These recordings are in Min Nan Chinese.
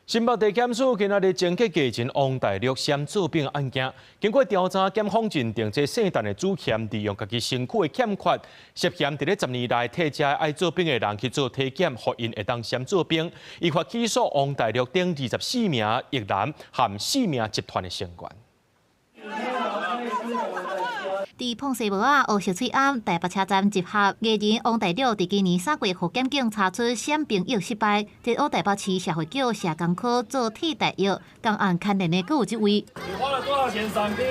新北地檢署今仔日偵結藝人王大陸嫌做兵案件，經過調查，檢方認定這姓陳的主嫌利用家己身軀的欠缺，涉嫌佇咧10年內替遮愛做兵的人去做體檢，予𪜶會當嫌做兵，依法起訴王大陸等24名役男和四名集團的成員。佇膨西帽仔烏石喙罨台北車站集合，藝人王大陸佇今年3月予檢警查出閃兵役失敗，前往台北市社會局社工科做替代役，仝案牽連的閣有這位。你花了多少錢賞兵？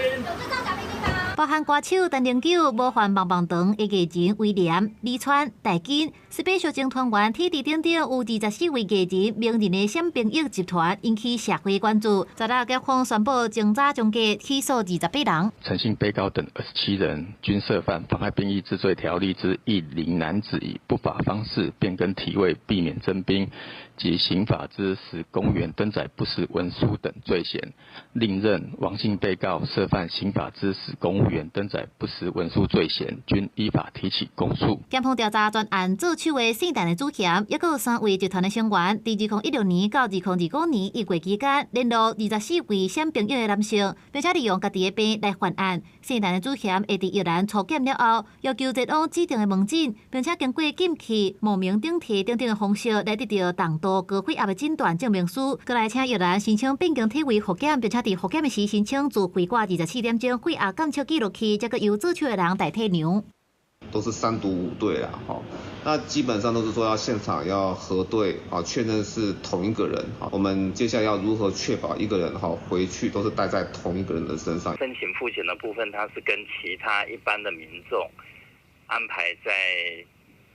包含歌手陳零九、模範棒棒糖的藝人威廉、李川、大金、Special 集團員體弟等等，有24位藝人名人的閃兵役集團引起社會關注。昨日檢方宣布，偵查終結，起訴28人。陳姓被告等27人均涉犯《妨害兵役治罪條例》之一名男子以不法方式變更體位，避免徵兵及刑法之使公務員登載不實文書等罪嫌。另認王姓被告涉犯刑法之使公務員登載不實文書罪嫌，均依法提起公訴。檢方調查全案做手的姓陳的主嫌，抑閣有三位集團的成員，佇2016年到2025年1月期間，聯絡24位閃兵役的男性，並且利用家己的病來犯案。姓陳的主嫌會佇役男初檢了後，要求前往指定的門診，並且經過進去冒名頂替等等的方式來得著重度高血壓的診斷證明書，閣來請役男申請變更體位複檢，並且佇複檢的時申請自費掛24點鐘血壓監測記錄器，才閣由做手的人代替量。都是三讀五對啦，吼，那基本上都是說要現場要核對，啊，確認是同一個人，我們接下來要如何確保一個人哈回去都是帶在同一個人的身上？申請複檢的部分，它是跟其他一般的民眾安排在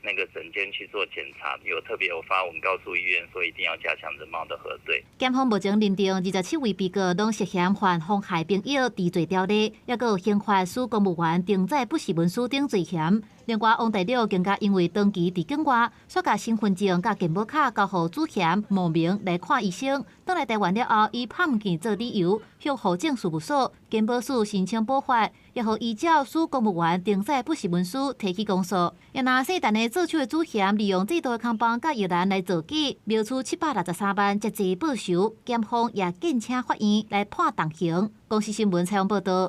那個診間去做檢查，有特別有發文告訴醫院說一定要加強人貌的核對。檢方目前認定27位被告攏涉嫌犯妨害兵役治罪條例，抑閣有刑法使公務員登載不實文書等罪嫌。另外，王大陸更加因為長期佇境外，煞共身份證佮健保卡交予主嫌冒名來看醫生，轉來台灣了後，以拍毋見做理由，向戶政事務所、健保署申請補發，也予依照使公務員登載不實文書提起公訴。也若姓陳的做手的主嫌，利用制度的空縫佮役男來造假，謀取763萬，這濟報酬，檢方也建請法院來判重刑。公視新聞採訪報導。